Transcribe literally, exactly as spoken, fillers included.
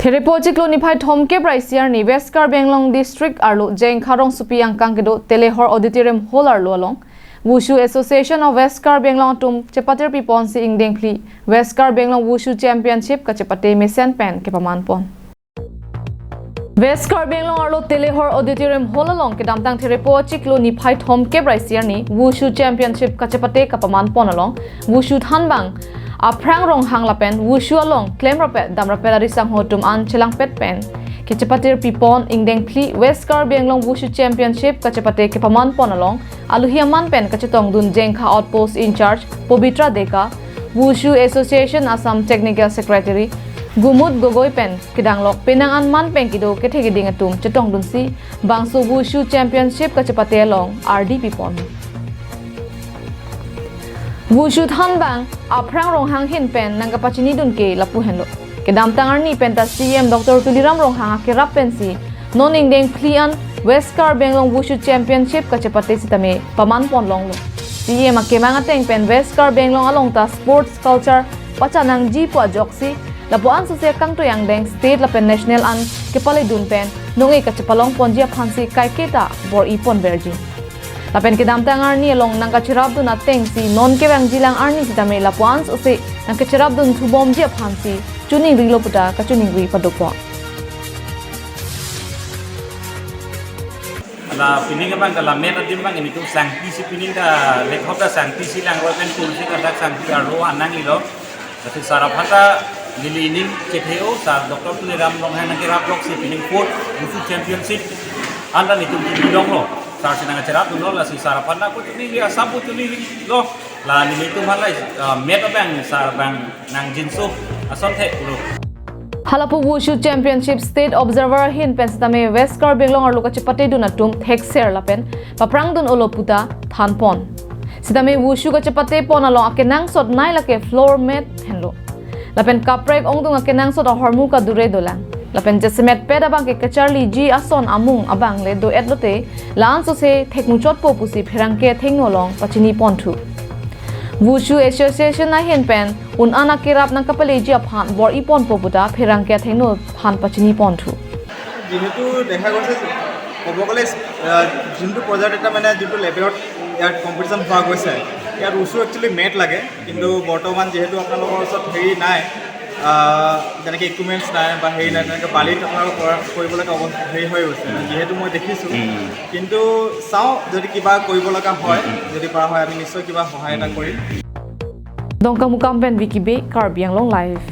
Therepo achiklo niphai thomkep ra isi arni West Karbi Anglong District arlo Jengkha rongsopi angkang kedo Telehor Auditorium Hall arlo along Wushu Association of West Karbi Anglong atum chepatir piponsi ingdeng phli West Karbi Anglong Wushu Championship kachepate mesen pen kepaman pon. West Karbi Anglong arlo Telehor Auditorium Hall along kedamtang Therepo achiklo niphai thomkep ra isi arni Wushu Championship kachepate kapaman pon along Wushu thanbang Aphrang Ronghang lapen Wushu along klemrapet damrapet ari sangho atum an chelangpet pen kechepatir pipon ingdeng phli West Karbi Anglong Wushu Championship kachepate kepaman pon along aluhi aman pen kachetongdun Jengkha Outpost in-charge Pobitra Deka, Wushu Association Assam Technical Secretary Gumut Gogoi pen kedanglok penang an man pen kedo kethe keding atum chetongdunsi bangso Wushu Championship kachepate along ardi pipon. Wushu thanbang Aphrang Ronghang ahin pen nangkapachinidun ke lapu henlo. Kedamtang arni penta C E M Doctor Tuliram Ronghang akerap pensi non ingdeng phli an West Karbi Anglong Wushu Championship kachepate sitame paman pon longlo. C E M akemang ateng pen West Karbi Anglong along ta sports culture pachanangji pu ajoksi lapu ansose kangtui angdeng state lapen national an kepaledun pen nonge kachepalong ponji aphansi kaiketa bor-i ponverji. Lapen kedamtang arni along nangkacherapdun atengsi non kevangjilang arni sitame lapu ansose nangkacherapdun thubomji aphansi choningrilo puta kachoningri padopon. La pining abang ka la met adim abang initum sangpi si pining ka lekhop ta sangpi si langroi pen tulsi ka dak sangpi arlo anang ilo. Lasi sar aphan ta neli ining chethe-o, sar Doctor Tuliram Ronghang nangkerap loksi pining fourth Wushu Championship anta netum chibidonglo. Sar si nangcherapdunlo, lasi sar aphan ta kuchuni ri asap kuchuni rilo. La nelitum halai ah, met abang sar abang nangjinso asonthek lo. Halapu Wushu Championship State Observer ahin pen sitame West Karbi Anglong arlo kachepatedun atum thekser lapen paphrangdun olo puta thanpon. Sitame Wushu kachepate pon along akenangsot nei lake floor mat henlo. Lapen kaprek ongdung akenangsot ahormu kadure dolang. Lapen jasemet pet abang ke kacharliji ason amung abang le do-et lote la ansose thekmuchotpo pusi pherangke athengno along pachini ponthu. Wushu Association ahin pen un-an akerap nangkapaleji aphan bor-i ponpo puta pherangke athengno aphan pachini ponthu. যিহেতু দেখা গৈছে ক'ব গ'লে আহ, যোনটো পৰ্যায়ত এটা মানে যোনটো লেভেলত ইয়াত কম্পিটিশ্যন হোৱা গৈছে ইয়াত উচু একচুৱেলি মেট লাগে কিন্তু বৰ্তমান যিহেতু আপোনালোকৰ ওচৰত হেৰি নাই আহ, যেনেকে ইকুইপমেণ্টছ নাই বা হেৰি নাই তেনেকে বালিত আপোনালোকৰ কৰা কৰিবলগা অৱস্থা হেৰি হৈ গৈছে যিহেতু মই দেখিছোঁ কিন্তু চাওঁ যদি কিবা কৰিব লগা হয় যদি পৰা হয় আমি নিশ্চয় কিবা সহায় এটা কৰিম Dongkamukam pen Vicky Bey, Karbi Anglong Live.